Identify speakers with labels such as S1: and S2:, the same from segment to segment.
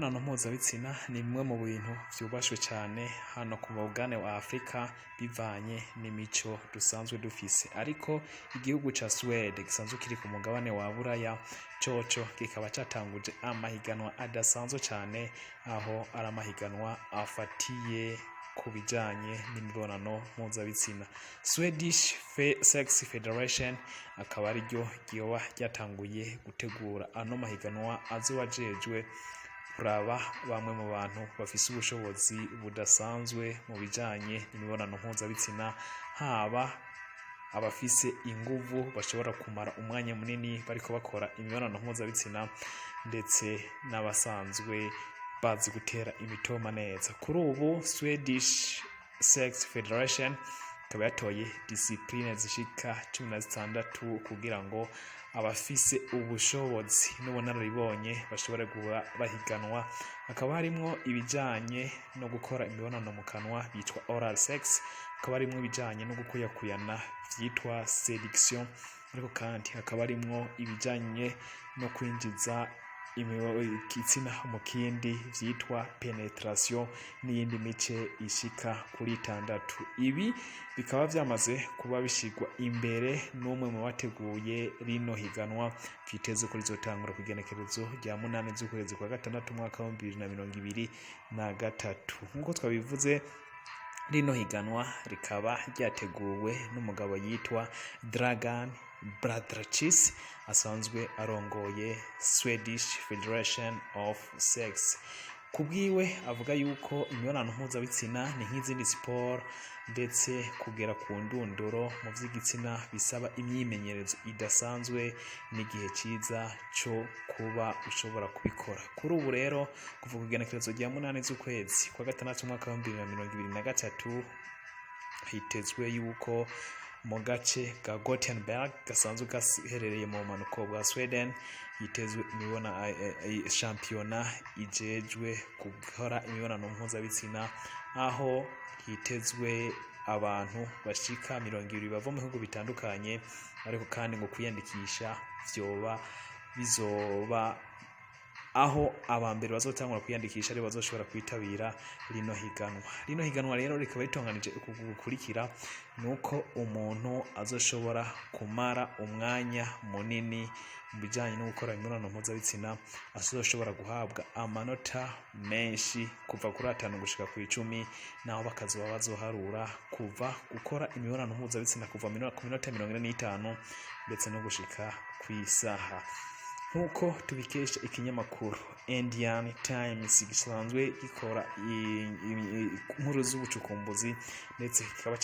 S1: Imibonano mpuzabitsina ni bimwe mu bintu vyubashwe cane hano ku mugabane wa Afrika bivanye n'imico dusanzwe dufise, ariko igihugu ca Suwede gisanzwe kiri ku mugabane wa Buraya coco kikaba catanguje amahiganwa adasanzwe cane, aho ari amahiganwa afatiye ku bijanye n'imibonano mpuzabitsina. Swedish Sex Federation akaba ariryo ryoba ryatanguye gutegura ano mahiganwa azoba ajejwe kuraba bamwe mu bantu bafise ubushobozi budasanzwe mu bijanye n'imibonano mpuzabitsina, haba abafise inguvu bashobora kumara umwanya munini bariko bakora imibonano mpuzabitsina, ndetse n'abasanzwe bazi gutera imitoma neza. Kuri ubu Swedish Sex Federation ikaba yatoye discipline zishika 16 kugira ngo abafise ubushobozi n'ubunararibonye bashobore kuba bahiganwa. Hakaba harimwo ibijanye no gukora imibonano mu kanwa bitwa oral sex, hakaba harimwo ibijanye no gukuyakuyana vyitwa seduction, ariko kandi hakaba harimwo ibijanye no kwinjiza igitsina mu kindi vyitwa penetration, n'iyindi mice ishika kuri itandatu. Ibi bikaba vyamaze kuba bishigwa imbere n'umwe mu bateguye rino higanwa, vyitezwe ko rizotangura kw'igenekerezo rya 8 z'ukwezi kwa gatandatu umwaka wa 2023. Nk'uko twabivuze, rino higanwa rikaba ryateguwe n'umugabo yitwa Dragan Bradrachis, asanzwe arongoye Swedish Federation of Sex. Kubwiwe avuga yuko imibonano mpuzabitsina ni nk'izindi siporo, ndetse kugera ku ndunduro mu vy'igitsina bisaba imyimenyerezo idasanzwe n'igihe ciza co kuba ushobora kubikora. Kuri ubu rero, kuva ku igenekerezo rya 8 z'ukwezi kwa gatandatu umwaka wa 2023, hitezwe yuko mu gace ka Gothenburg gasanzwe gaherereye mu bumanuko bwa Sweden hitezwe imibona shampiyona ijejwe gukora imibonano mpuzabitsina, aho hitezwe abantu bashika 20 bava mu bihugu bitandukanye. Ariko kandi ngo kwiyandikisha vyoba bizoba aho abambere bazotangura kwiyandikisha ari bazoshobora kwitabira rino higanwa. Rino higanwa rero rikaba ritunganije uku gukurikira: nuko umuntu azoshobora kumara umwanya munini mu bijanye no gukora imibonano mpuzabitsina azoshobora guhabwa amanota menshi kuva kuri 5 gushika ku 10, naho bakazoba bazoharura kuva gukora imibonano mpuzabitsina kuva ku minota 45 ndetse no gushika kw'isaha. Nk'uko tubikesha ikinyamakuru Indian Times gisanzwe gikora inkuru z'ubucukumbuzi, ndetse kikaba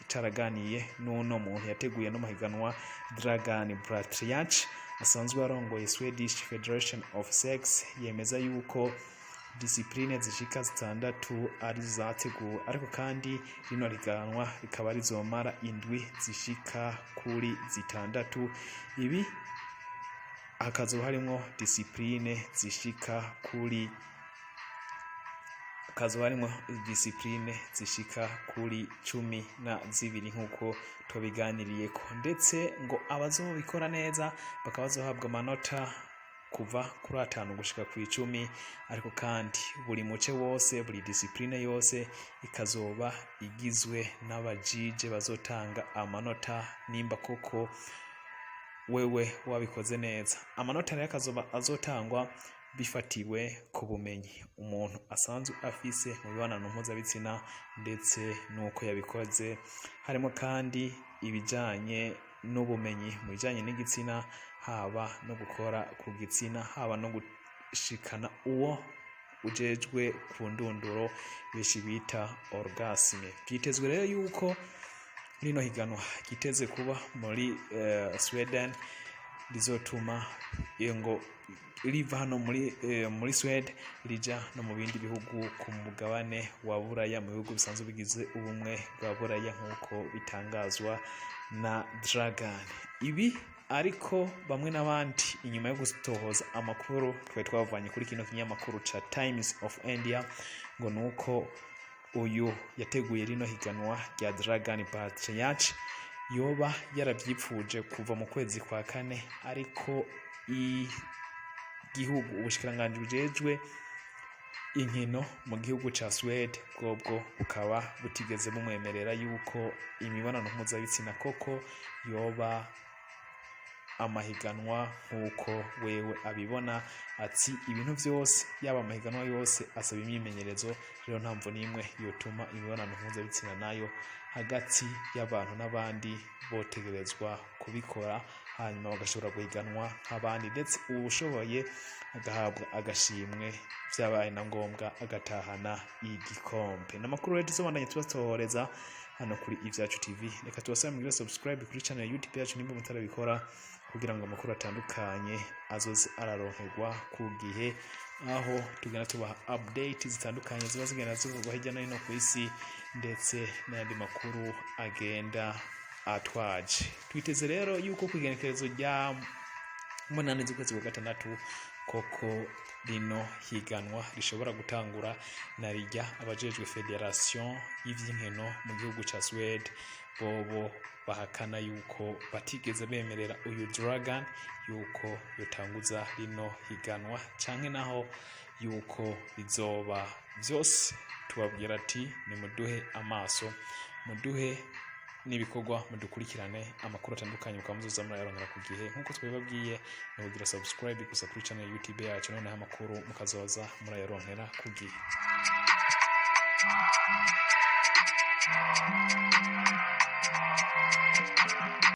S1: caraganiye n'uno muntu yateguye no mahiganwa, Dragan Bratriach, asanzwe arongoye Swedish Federation of Sex, yemeza yuko discipline zishika zitandatu ari zateguwe, ariko kandi rino riganwa rikaba rizomara indwi zishika kuri 6. Ibi hakazoba harimwo discipline zishika kuri hakazoba harimwo discipline zishika kuri 12 nk'uko tubiganiriyeko, ndetse ngo abazobikora neza bakaba bazohabwa amanota kuva kuri 5 gushika ku 10. Ariko kandi buri muce wose, buri discipline yose ikazoba igizwe n'abajije bazotanga amanota nimba koko wewe wabikoze neza. Amanota rero akazoba azotangwa bifatiwe ku bumenyi umuntu asanzwe afise mu mibonano mpuzabitsina ndetse n'uko yabikoze. Harimo kandi ibijanye n'ubumenyi mu bijanye n'igitsina, haba no gukora ku gitsina, haba no gushikana uwo ujejwe ku ndunduro benshi bita orgasme. Vyitezwe rero yuko rino higanwa ryiteze kuba muri Sweden rizotuma ngo riva hano muri Sweden rija no mu bindi bihugu ku mugabane wa Buraya, mu bihugu bisanzwe bigize Ubumwe bwa Buraya, nk'uko bitangazwa na Dragan. Ibi ariko bamwe n'abandi, inyuma yo gutohoza amakuru twari twavanye kuri kino kinyamakuru ca Times of India, ngo nuko uyu yateguye rino higanwa rya Dragan Patriarch yoba yaravyipfuje kuva mu kwezi kwa kane, ariko igihugu, ubushikiranganji bujejwe Inkino mu gihugu ca Suède bwobwo bukaba butigeze bumwemerera yuko imibonano mpuzabitsina koko yoba amahiganwa nk'uko wewe abibona. Ati ibintu vyose, yaba amahiganwa yose, asaba imyimenyerezo. Rero nta mvo n'imwe yotuma imibonano mpuzabitsina nayo hagati y'abantu n'abandi botegerezwa kubikora, hanyuma bagashobora guhiganwa nk'abandi, ndetse uwushoboye agahabwa agashimwe, vyabaye na ngombwa agatahana igikombe. N'amakuru rero tuzobandanya tubatohoreza hano kuri Ivyacu TV. Reka tubasabe mugire subscribe kuri channel ya YouTube yacu nimba mutarabikora, kugira ngo amakuru atandukanye azoze araronkerwa ku gihe, aho tugenda tubaha update zitandukanye ziba zigenda zivugwa hirya no hino ku isi, ndetse n'ayandi makuru agenda atwaje. Twiteze rero yuko ku igenekerezo rya 8 z'ukwezi kwa gatandatu koko rino higanwa rishobora gutangura, na rijya abajejwe fédération y'ivy'inkino mu gihugu ca Suède bobo bahakana yuko batigeze bemerera uyu Dragan yuko yotanguza rino higanwa, canke naho yuko rizoba. Vyose tubabwira ati nimuduhe amaso, muduhe n'ibikorwa, mudukurikirane amakuru atandukanye, mukaba muzoza murayaronkera ku gihe. Nk'uko twabibabwiye, ni kugira subscribe gusa kuri channel ya YouTube yacu, noneho amakuru mukazoza murayaronkera ku gihe.